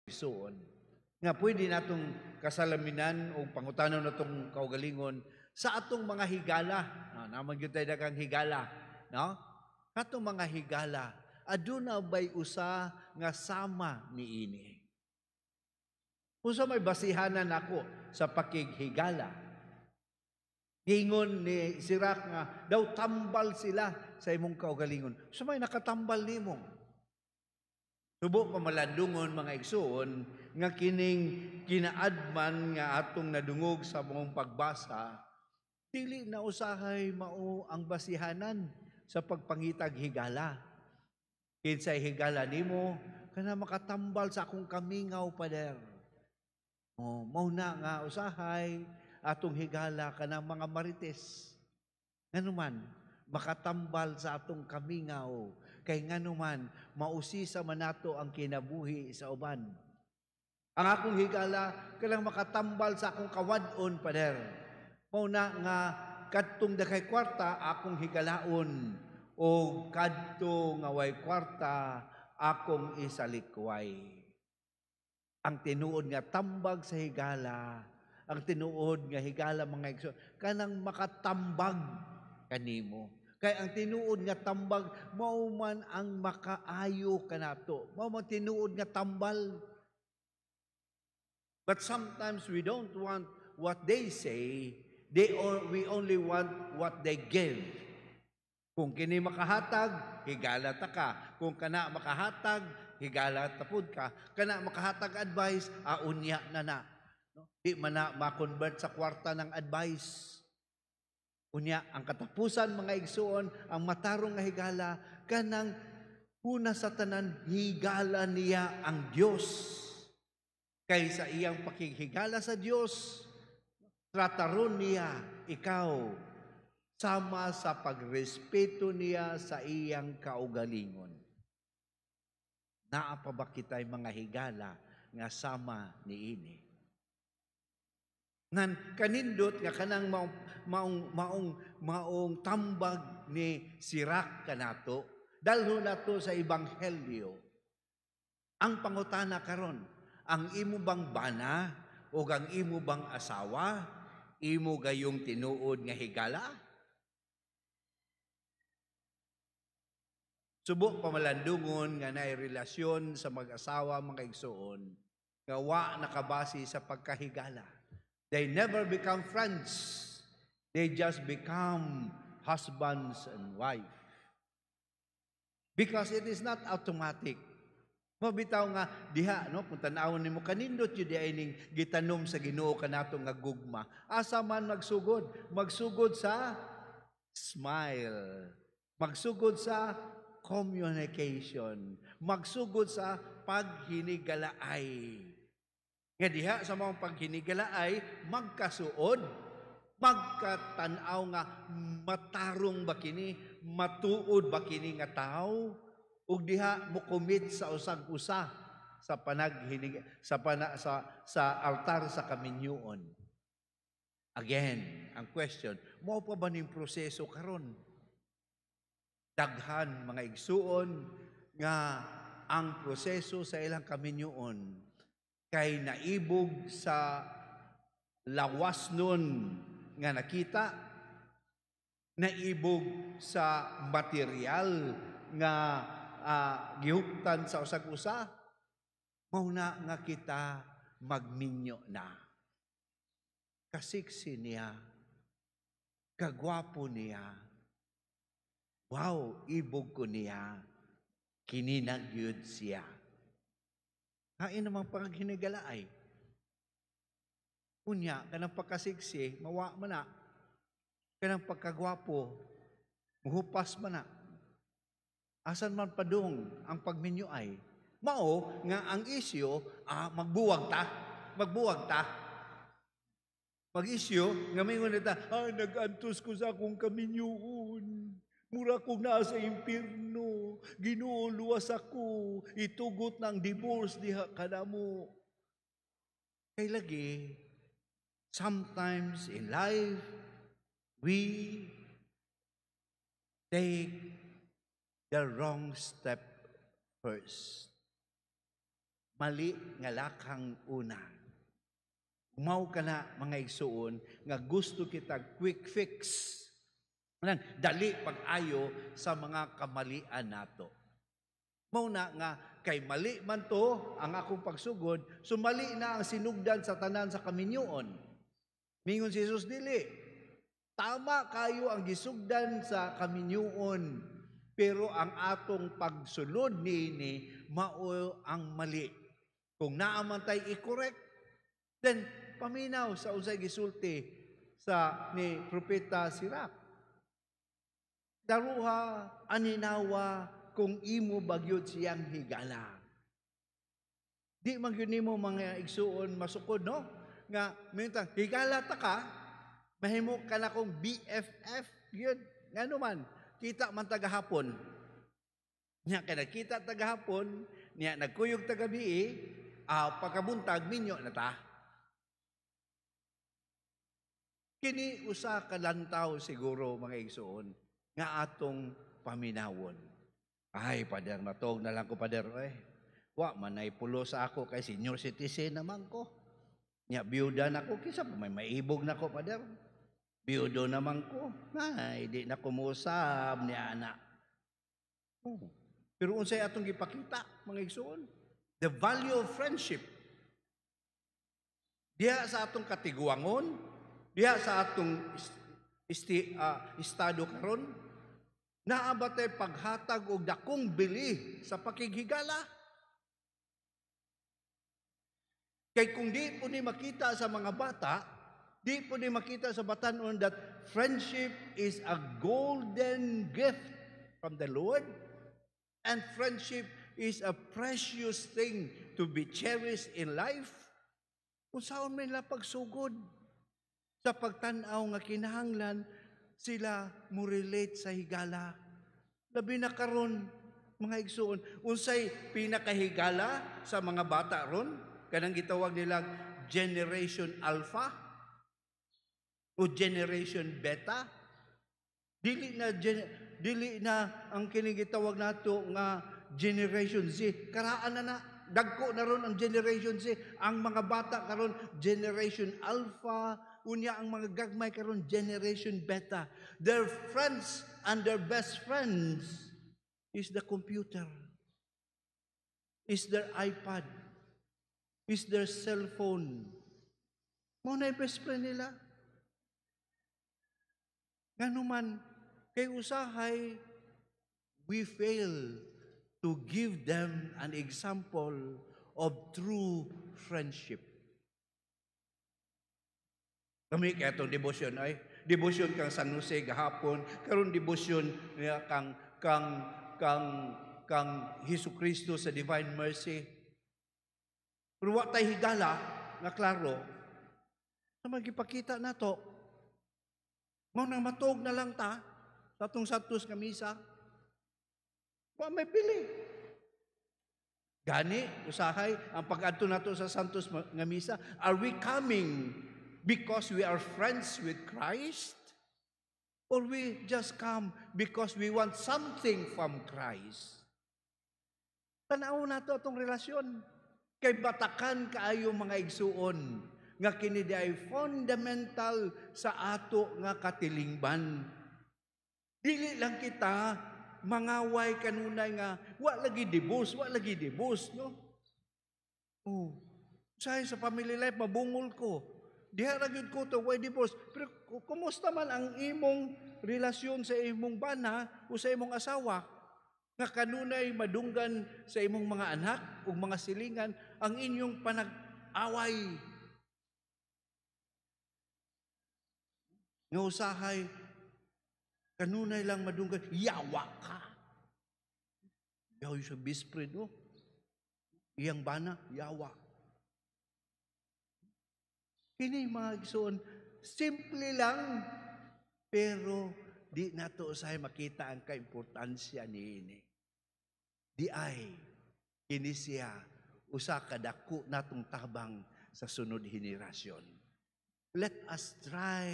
Igsuon, nga pwede natong kasalaminan o pangutanon natong kaugalingon sa atong mga higala. No, naman gyud tayo daghang higala, no? Atong mga higala, aduna bay usa nga sama niini? Unsa may basihanan nako sa pakighigala? Gingon ni Sirach nga daw tambal sila sa imong kaugalingon. Unsa may nakatambal nimo? Subo pamalandungon, mga igsuon, nga kining kinaadman nga atong nadungog sa mong pagbasa, dili na usahay mao ang basihanan sa pagpangitag higala. Kinsay higala nimo kana makatambal sa akong kamingaw, pader? Oh, mao na nga usahay atong higala kanang mga marites. Nganuman makatambal sa atong kamingaw, kay nganuman mausisa man nato ang kinabuhi sa uban. Ang akong higala kanang makatambal sa akong kawad-on, pader. Mao na nga kadtong daghay kwarta akong higalaon o kadto nga way kwarta akong isalikway. Ang tinuod nga tambag sa higala, ang tinuod nga higala, mga igsoon, kanang makatambag kanimo. Kay ang tinuod nga tambag mao man ang makaayo kanato. Mao man tinuod nga tambal. But sometimes we don't want what they say, we only want what they give. Kung kini makahatag, higala ta ka. Kung kana makahatag, higala ta pud ka. Kana makahatag advice, unya na na. No? Di man na ma-convert sa kwarta ng advice. Unya, ang katapusan, mga igsuon, ang matarong nga higala, kanang una sa tanan, higala niya ang Dios. Kay sa iyang pakighigala sa Dios, trataron niya ikaw sama sa pagrespeto niya sa iyang kaugalingon. Naa pa ba kita'y mga higala nga sama niini? Ngan kanindot nga kanang maong maong maong maong tambag ni Sirach kanato, dalho nato sa ebanghelyo. Ang pangutana karon, ang imo bang bana o ang imo bang asawa, imo gayong tinuod nga higala? Subo pamalandungon nga naay relasyon sa mag-asawa, mga igsuon, nga wa nakabase sa pagkahigala. They never become friends. They just become husbands and wife. Because it is not automatic. Mabitaw nga diha, no, kung tan-awon nimo, kanindot yun diay ning gitanom sa Ginoo kanato nga gugma. Asa man magsugod? Magsugod sa smile. Magsugod sa communication. Magsugod sa paghinigalaay. Nga diha sa mga paghinigalaay, magkasuod, magkatanaw nga matarong ba kini, matuod ba kini nga tao, ug diha mo commit sa usag usa sa panaghinig sa pana, sa altar sa kaminyuon. Again, ang question, mao pa ba ning proseso karon? Daghan, mga igsuon, nga ang proseso sa ilang kaminyuon kay naibog sa lawas nun nga nakita, naibog sa material nga gihuptan sa usag-usa, mao na nga kita magminyo na. Kasiksi niya, kagwapo niya, wow, ibog ko niya, kininag yun siya. Hain namang paghinigalaay. Unya, kanang pagkasiksi, mawa man na. Kanang pagkagwapo, muhupas man na. Asan man padung ang pagminyo ay? Mao nga ang isyu, magbuwag ta. Magbuwag ta. Pag-isyu, nga maingon ta, "Ay, nag-antos ko sa akong kaminyuon. Mura kong naa sa impirno. Ginoo, luwas ako. Itugot ng divorce diha kanamo." Kay lagi, sometimes in life, we take the wrong step first. Mali nga lakang una. Umaw ka na, mga igsuon, nga gusto kita quick fix. Nang dali pag-ayo sa mga kamalian nato. Mao na nga kay mali man to ang akong pagsugod, so mali na ang sinugdan sa tanan sa kaminyoon. Mingon si Jesus, dili. Tama kayo ang gisugdan sa kaminyoon, pero ang atong pagsulod niini mao ang mali. Kung naa man tay i-correct, then paminaw sa unsay gisulti sa ni Propeta Sirach. Daruha, aninawa kung imo ba gyud siyang higala. Di man gyud nimo, mga igsuon, masukod, no? Nga minta higala ta ka, mahimo ka na kong BFF gyud. Ngano man, kita man ta gahapon. Nya kay nagkita ta gahapon, niya nagkuyog ta gabi, pagkabuntag minyo na ta. Kini usa ka lantaw siguro, mga igsuon, nga atong paminawon. "Ay, pader, matog na lang ko, pader. Eh, wa man ay pulo sa ako kay senior citizen naman ko. Nya biyuda na ko, kisa pa may maibog na ko, pader. Biyudo naman ko. Ay, di na ko muusab ni ana." Oh. Pero unsay atong gipakita, mga igsuon? The value of friendship. Diha sa atong katiguangon, diha sa atong estado karon, naa ba tay paghatag og dakong bili sa pakighigala? Kay kung di po ni makita sa mga bata, di po ni makita sa batanon that friendship is a golden gift from the Lord and friendship is a precious thing to be cherished in life, kung saan may pagsugod sa pagtan-aw nga kinahanglan sila mo relate sa higala. Labi na karon, mga igsuon, unsay pinakahigala sa mga bata ron? Kanang gitawag nila Generation Alpha o Generation Beta. Dili na ang kining gitawag nato nga Generation Z. Karaan na na dagko na ron ang Generation Z. Ang mga bata karon Generation Alpha, unya ang mga gagmay karon Generation Beta. Their friends and their best friends is the computer, is their iPad, is their cellphone. Mao na best friend nila. Nganuman, kay usahay, we fail to give them an example of true friendship. Kami kaya itong devotion ay, devotion kang San Jose gahapon, karon devotion niya kang Hesus Kristo sa Divine Mercy. Pero wa tay higala nga klaro sa magipakita nato. Mao nang matug na lang ta sa atong Santos nga misa. Wa may bili. Gani, usahay, ang pag-adto nato sa Santos nga misa, are we coming because we are friends with Christ? Or we just come because we want something from Christ? Tanaw nato atong relasyon. Kay batakan kaayo, mga igsuon, nga kini di ay fundamental sa ato nga katilingban. Dili lang kita mangaway kanunay nga wa lagi divorce, wa lagi divorce, no? Oh. Say sa family life mabungol ko. Diha ra gyud ko to way divorce. Pero kumusta man ang imong relasyon sa imong bana o sa imong asawa? Nga kanunay madunggan sa imong mga anak ug mga silingan ang inyong panag-away. Nga usahay kanunay lang madunggan, yawa ka. Yaw sa best friend, oh. Iyang bana, yawa. Kini, mga igsoon, simple lang, pero di nato usahay makita ang kaimportansya niini. Di ay, kini siya, usa ka dako natong tabang sa sunod henerasyon. Let us try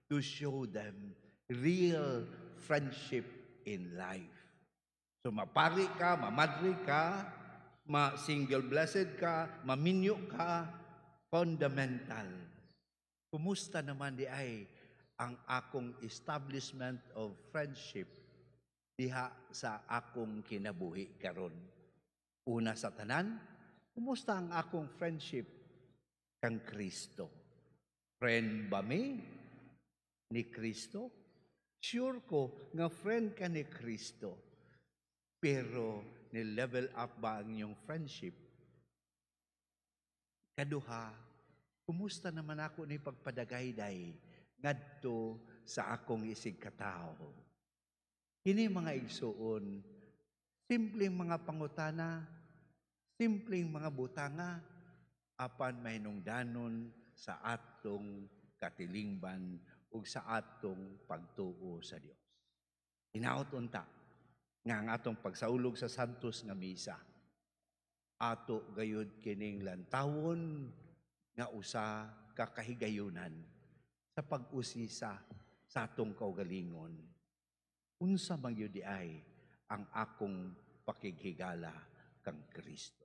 to show them real friendship in life. So mapari ka, mamadre ka, ma single blessed ka, maminyo ka, fundamental. Kumusta naman diay ang akong establishment of friendship diha sa akong kinabuhi karon? Una sa tanan, kumusta ang akong friendship kang Kristo? Friend ba mi ni Kristo? Sure ko nga friend ka ni Kristo. Pero ni-level up ba ang inyong friendship? Kaduha, kumusta naman ako ni pagpadagayday ngadto sa akong isig katawo? Kini, mga igsuon, simpleng mga pangutana, simpleng mga butanga, apan mahinungdanon sa atong katilingban ug sa atong pagtuo sa Dios. Hinaot unta nga ang atong pagsaulog sa Santos nga Misa, ato gayud kining lantawon nga usa ka kahigayunan sa pag-usisa sa atong kaugalingon. Unsa man gyud diay ang akong pakighigala kang Kristo?